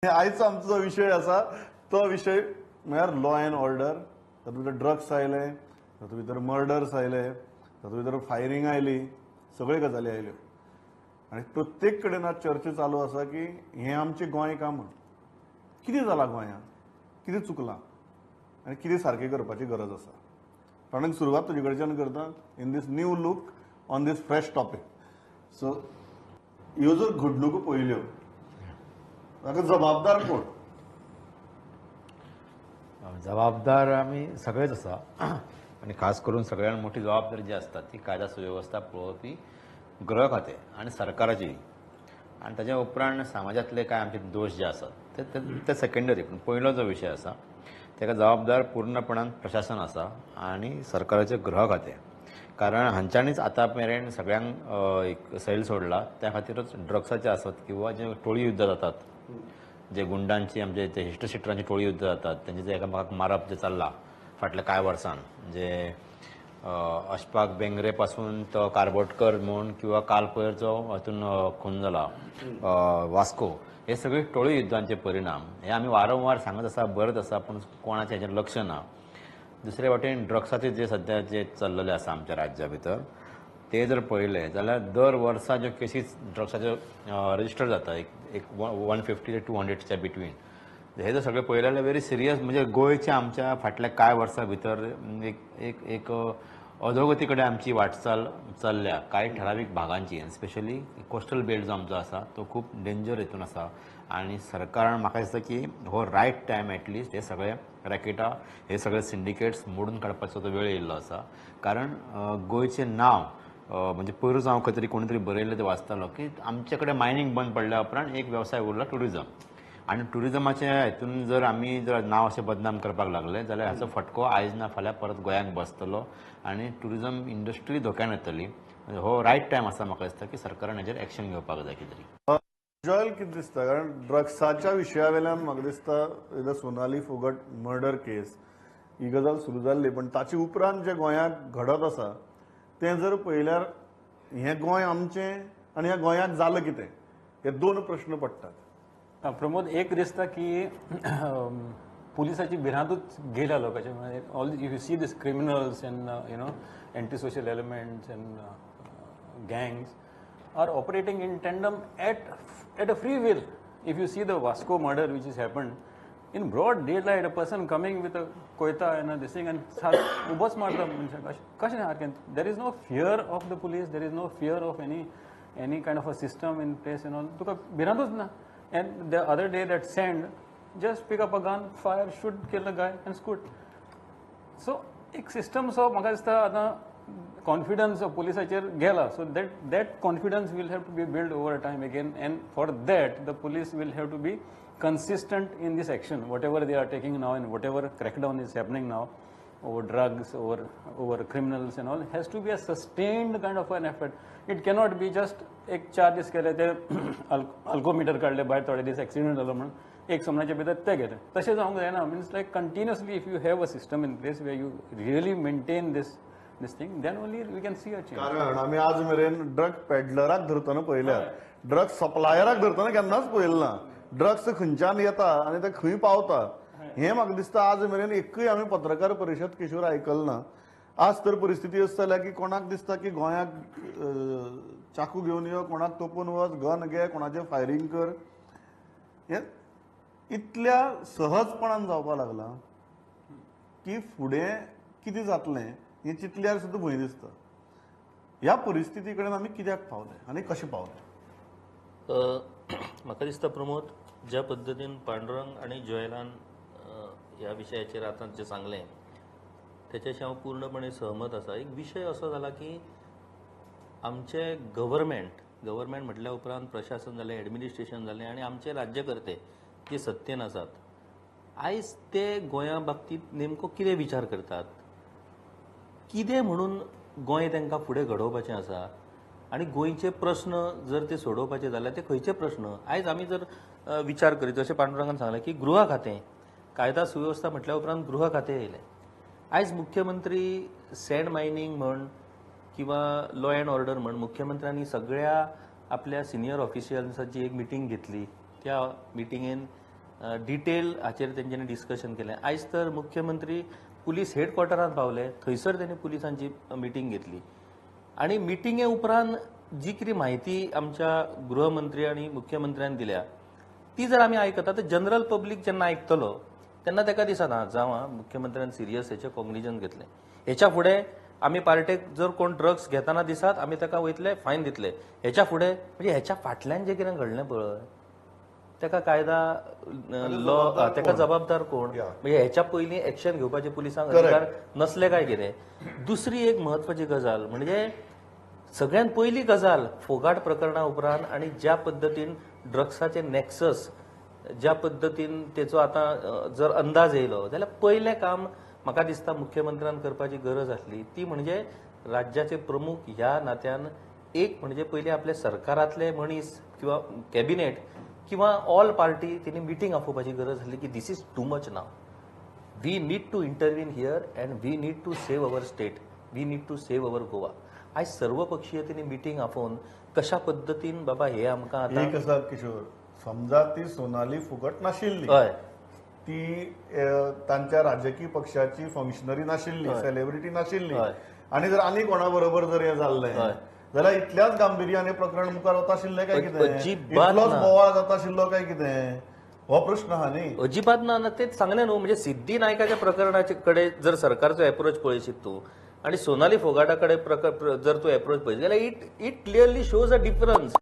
आयचो आमचो जो विशय आसा तो विशय म्हळ्यार लॉ अँड ऑर्डर. तातूंत भितर ड्रग्स आयले, तातूंत भितर मर्डर्स आयले, तातूंत भितर फायरींग आयली, सगळ्यो गजाली आयल्यो आनी प्रत्येक कडेन आज चर्चा चालू आसा की हें आमचें गोंय का म्हूण. कितें जालां गोंयांत, कितें चुकलां आनी कितें सारकें करपाची गरज आसा. कारण सुरवात तुजे कडच्यान करता in this new look on this fresh topic. So ह्यो जर घडणुको पळयल्यो ताका जबाबदार कोण? जबाबदार आमी सगळेच आसा आनी खास करून सगळ्यात मोठी जबाबदारी जी आसता ती कायदा सुवेवस्था पळोवपी गृह खातें आनी सरकाराची. आनी ताच्या उपरांत समाजांतले कांय आमचे दोश जे आसात ते सेकेंडरी, पूण पयलो जो विशय आसा ताका जबाबदार पूर्णपणान प्रशासन आसा आनी सरकाराचें गृह खातें. कारण हांच्यांनीच आतां मेरेन सगळ्यांक एक सैल सोडला. त्या खातीरच ड्रग्साचे आसत किंवा जे टोळी युद्ध जातात, जे गुंडांची आमचे ते हिस्ट्री टोळी युद्ध जातात, तेंचे जे एकामेकाक मारप जे चल्लां फाटल्या कांय वर्सान, जे अशपाक बेंगरे पासून तो कारबोटकर म्हूण किंवा काल पयर जो हातून खून जाला वास्को, हे सगळे टोळी युद्धांचे परिणाम. हे आमी वारंवार सांगत आसा, बरयत आसा, पूण कोणाचें हेजेर लक्ष ना. दुसरे वाटेन ड्रग्साचे जे सद्या जे चल्लेले आसा आमच्या राज्या भितर ते जर पळयले जाल्यार दर वर्सा ज्यो केसीस ड्रग्साच्यो रजिस्टर जाता एक 150 ते 200च्या बिटवीन, हे जर सगळें पळयलें जाल्यार व्हेरी सिरियस. म्हणजे गोंयच्या आमच्या फाटल्या कांय वर्सां भितर एक एक एक अधोगती कडेन आमची वाटचाल चल्ल्या कांय ठरावीक भागांची. आनी स्पेशली कोस्टल बेल्ट जो आमचो आसा तो खूब डेंजर हितून आसा. आनी सरकारान म्हाका दिसता की हो रायट टायम एटलिस्ट हे सगळे रॅकेटां, हे सगळे सिंडिकेट्स मोडून काडपाचो तो वेळ येयल्लो आसा. कारण गोंयचें नांव म्हणजे पयरूच हांव खंय तरी कोणी तरी बरयल्लें तें वाचतालो की आमचे कडेन मायनींग बंद पडल्या उपरांत एक वेवसाय उरला ट्युरिजम. आनी ट्युरिजमाच्या हितून जर आमी जर नांव अशें बदनाम करपाक लागले जाल्यार हाचो फटको आयज ना फाल्यां परत गोंयांक बसतलो आनी ट्युरिजम इंडस्ट्री धोक्यान येतली. हो रायट टायम आसा म्हाका दिसता की सरकारान हेजेर एक्शन घेवपाक जाय कितें तरी. जॉयल कितें दिसता? कारण ड्रग्साच्या विशया वेल्यान म्हाका दिसता सोनाली फोगट मर्डर केस ही गजाल सुरू जाल्ली, पण ताचे उपरांत जे गोंयांत घडत आसा तें जर पळयल्यार हें गोंय आमचें आनी ह्या गोंयांत जालां कितें, हे दोन प्रश्न पडटात. प्रमोद, एक दिसता की पुलिसाची भिरांतूच गेल्या लोकांची. All you see this criminals and you know anti social elements and gangs are operating in tandem at a free will. If you see the Vasco murder which is happened in broad daylight, a person coming with a koyta and this thing and उबोच मारता मनशाक कशें सारकें. There is no fear of the police, there is no fear of any kind of a system in place and all. तुका भिरांतूच ना. And the other day that sand, just pick up a gun, fire, shoot, kill the guy and scoot. So एक system so म्हाका दिसता आतां confidence पुलिसाचेर गेला. So that confidence will have to be build over time again, and for that the police will have to be consistent in this action, whatever they are taking now and whatever crackdown is happening now over drugs, over criminals and all, has to be a sustained kind of an effort. It cannot be just एक 4 दीस केले ते alcometer काडले भायर, थोडे दीस accident जालो म्हणून एक सोमणाच्या भितर ते गेले, तशें जावंक जायना. Means like continuously if you have a system in place where you really maintain this thing, then only we can see a change. कारण आमी आज मेरेन ड्रग पेडलराक धरतना पळयल्यात, ड्रग सप्लायराक धरतना केन्नाच पळयलें ना. ड्रग्स खंयच्यान येता आनी ते खंय पावता हें म्हाका दिसता आज मेरेन एकूय आमी पत्रकार परिशद केशीवर आयकल ना. आज तर परिस्थिती अशी जाल्या की कोणाक दिसता की गोंयाक चाकू घेवन यो, कोणाक तोपून वच, गन घे, कोणाचें फायरींग कर, हें इतल्या सहजपणान जावपाक लागलां की फुडें कितें जातलें हें चिंतल्यार सुद्दां भंय दिसता. ह्या परिस्थिती कडेन आमी कित्याक पावले आनी कशें पावले? म्हाका दिसता प्रमोद, ज्या पद्दतीन पांडुरंग आनी जॉयलान ह्या विशयाचेर आतां जें सांगलें तेच्याशी हांव पूर्णपणे सहमत आसा. एक विशय असो जाला की आमचे गव्हर्मेंट म्हटल्या उपरांत प्रशासन जालें, एडमिनिस्ट्रेशन जालें आनी आमचे राज्यकर्ते जे सत्तेन आसात आयज ते गोंया बाबतींत नेमको कितें विचार करतात, कितें म्हणून गोंय तांकां फुडें घडोवपाचें आसा आनी गोंयचे प्रस्न जर ते सोडोवपाचे जाल्यार ते खंयचे प्रस्न. आयज आमी जर विचार करीत जशें पांडुरंगान सांगलें की गृह खातें, कायदा सुवेवस्था म्हटल्या उपरांत गृह खातें येयलें. आयज मुख्यमंत्री सँड मायनींग म्हण किंवा लॉ अँड ऑर्डर म्हण मुख्यमंत्र्यांनी सगळ्या आपल्या सिनियर ऑफिशियल्साची एक मिटींग घेतली. त्या मिटिंगेन डिटेल हाचेर तेंच्यांनी डिस्कशन केलें. आयज तर मुख्यमंत्री पुलीस हेडक्वॉर्टरान पावले, थंयसर तेणी पुलिसांची मिटींग घेतली आनी मिटिंगे उपरांत जी कितें म्हायती आमच्या गृहमंत्री आनी मुख्यमंत्र्यान दिल्या ती जर आमी आयकता तर जनरल पब्लीक जेन्ना आयकतलो तेन्ना ताका दिसना जावं आं मुख्यमंत्र्यान सिरियस हेचें कॉग्निजन घेतलें, हेच्या फुडें आमी पार्टेक जर कोण ड्रग्स घेतना दिसात आमी ताका वयतले फायन दितले, हेच्या फुडें म्हणजे हेच्या फाटल्यान जें कितें घडलें पळय ताका कायदा लॉ ताका जबाबदार कोण, म्हणजे हेच्या पयलीं एक्शन घेवपाचे पुलिसांक अधिकार नसले काय कितें. दुसरी एक म्हत्वाची गजाल म्हणजे सगळ्यात पयली गजाल फोगाट प्रकरणा उपरांत आनी ज्या पद्दतीन ड्रग्साचे नॅक्सस ज्या पद्दतीन तेचो आतां जर अंदाज येयलो जाल्यार पयलें काम म्हाका दिसता मुख्यमंत्र्यान करपाची गरज आसली ती म्हणजे राज्याचे प्रमुख ह्या नात्यान एक म्हणजे पयलीं आपल्या सरकारांतले मनीस किंवा कॅबिनेट किंवा ऑल पार्टी तिने मिटींग आपोवपाची गरज आसली की this is too much now, we need to intervene here and we need to save our state, we need to save our Goa. आयज सर्वपक्षीय तिने मिटींग आपोवन कशा पद्दतीन बाबा हे आमकां आतां एक आसा किशोर, समजा ती सोनाली फुकट नाशिल्ली, हय ती तांच्या राजकीय पक्षाची फंक्शनरी नाशिल्ली, सेलिब्रिटी नाशिल्ली आनी जर आनी कोणा बरोबर जर हें जाल्लें जाल्यार इतल्याच गांभिर्यान हें प्रकरण मुखार वता आशिल्लें काय कितें, इतलोच बोवाळ जाता आशिल्लो काय कितें, हो प्रश्न आहा न्ही. अजिबात ना, तेच सांगलें न्हू. म्हणजे सिद्धी नायकाच्या प्रकरणाचे कडेन जर सरकारचो एप्रोच पळयशीत तूं आनी सोनाली फोगाटा कडेन जर तूं एप्रोच पळयत जाल्यार it clearly shows a difference.